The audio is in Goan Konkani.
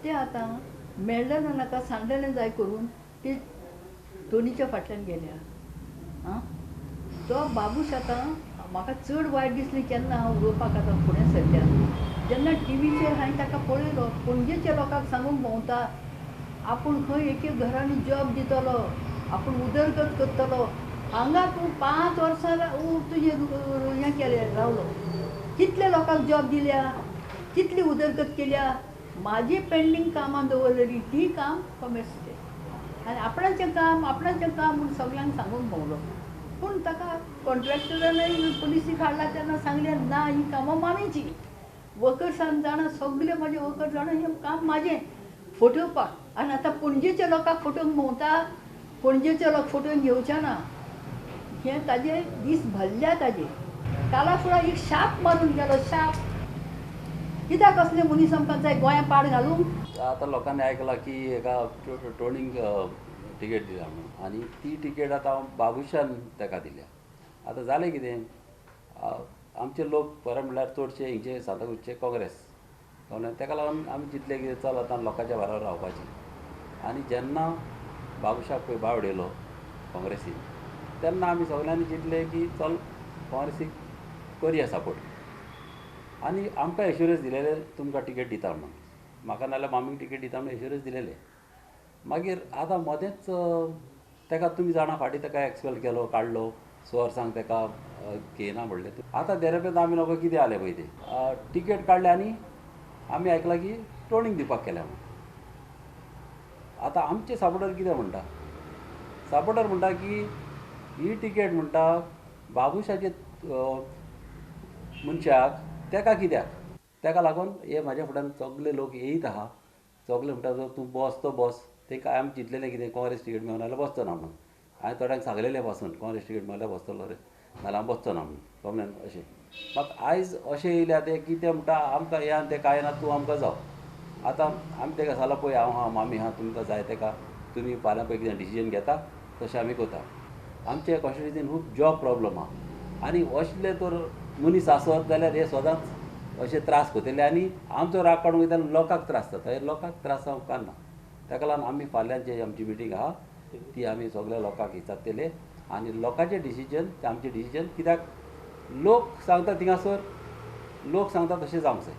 ते आतां मेळ्ळें नाका सांगलेलें जाय करून ते टोनीच्या फाटल्यान गेल्या. आं, तो बाबूश आतां म्हाका चड वायट दिसलें केन्ना हांव उलोवपाक आतां फुडें सरल्या जेन्ना टिवीचेर हांवें ताका पळयलो पणजेच्या लोकांक सांगूंक भोंवता आपूण खंय एक एक घरांनी जॉब दितलो, आपूण उदरगत करतलो. हांगा तूं 5 वर्सां तुजें हें केलें रावलो, कितल्या लोकांक जॉब दिल्या, कितली उदरगत केल्या. म्हाजी पेंडींग कामां दवरलेली ती काम कॉमेसचें आनी आपणाचें काम आपणाचें काम म्हूण सगल्यांक सांगूंक भोंवलो. पूण ताका कॉन्ट्रॅक्टरानय पुलिसीक हाडला तेन्ना सांगलें ना ही कामां मामीची, वर्कर्सान जाणा सगळे म्हजे वर्कर्स जाणा हें काम म्हाजें फटोवपाक. आनी आतां पणजेच्या लोकांक फटोवंक भोंवता, पणजेचे लोक फटोवन घेवचे ना हें ताजे दीस भरल्या ताजे. काला फुडा एक शाप मारून गेलो, शाप. कित्याक असले मनीस आमकां जाय गोंया पाड घालूंक? आतां लोकांनी आयकलां की एका टोणींक टिकेट दिल्या म्हणून आनी ती टिकेट आतां बाबुशान ताका दिल्या. आतां जालें कितें, आमचे लोक खरें म्हणल्यार चडशे हिंचे सांताक्रूजचे काँग्रेस, कळ्ळें, ताका लागून आमी चिंतलें की चल आतां लोकांच्या बरोबर रावपाचें. आनी जेन्ना बाबुशाक पळय भायर उडयलो काँग्रेसीन तेन्ना आमी सगल्यांनी चिंतलें की चल काँग्रेसीक करया सपोर्ट. आनी आमकां एश्युरन्स दिलेले तुमकां टिकेट दिता म्हणून, म्हाका नाल्यार मामीक टिकेट दिता म्हणून एश्युरन्स दिलेले. मागीर आतां मदेंच ताका तुमी जाणा फाटीं ताका एक्सपेल केलो, काडलो, 6 वर्सांक ताका घेयना म्हणलें. आतां देरेपेंत आमी लोकां कितें जालें पळय तें टिकेट काडलें आनी आमी आयकलां की टोणींग दिवपाक केल्या म्हणून. आतां आमचे सपोर्टर कितें म्हणटा, सपोर्टर म्हणटा की ही टिकेट म्हणटा बाबुशाचे मनशाक ताका कित्याक, ताका लागून हे म्हाज्या फुड्यान सगले लोक येयत आहा, सगले म्हणटा तूं बस तो बस. तेका आमी चिंतलेलें कितें काँग्रेस टिकेट मेळना जाल्यार बसचो ना म्हणून. हांवें थोड्यांक सांगलेलें पासून काँग्रेस टिकेट मेळल्यार बसतलो रे, नाल्यार हांव बसचो ना म्हणून सगल्यांक अशें. म्हाका आयज अशें येयल्या ते की ते म्हणटा आमकां हें आनी तें कांय ना, तूं आमकां जाव. आतां आमी ताका सांगलां पळय हांव आहा, मामी आहा, तुमकां जाय ताका तुमी फाल्यां पळय कितें डिसिजन घेता तशें आमी करता. आमच्या कॉन्स्टिट्युएन्सीन खूब जॉब प्रॉब्लम आहा आनी असले तर मनीस आसत जाल्यार हे सदांच अशे त्रास करतले आनी आमचो राग काडूंक वयता लोकांक त्रास जाता, हे लोकांक त्रास जावंक उपकारना. ताका लागून आमी फाल्यांची आमची मिटींग आहा ती आमी सगल्या लोकांक विचारतले आनी लोकांचें डिसिजन ते आमचें डिसिजन, कित्याक लोक सांगता थिंगासर लोक सांगता तशें जावंक जाय.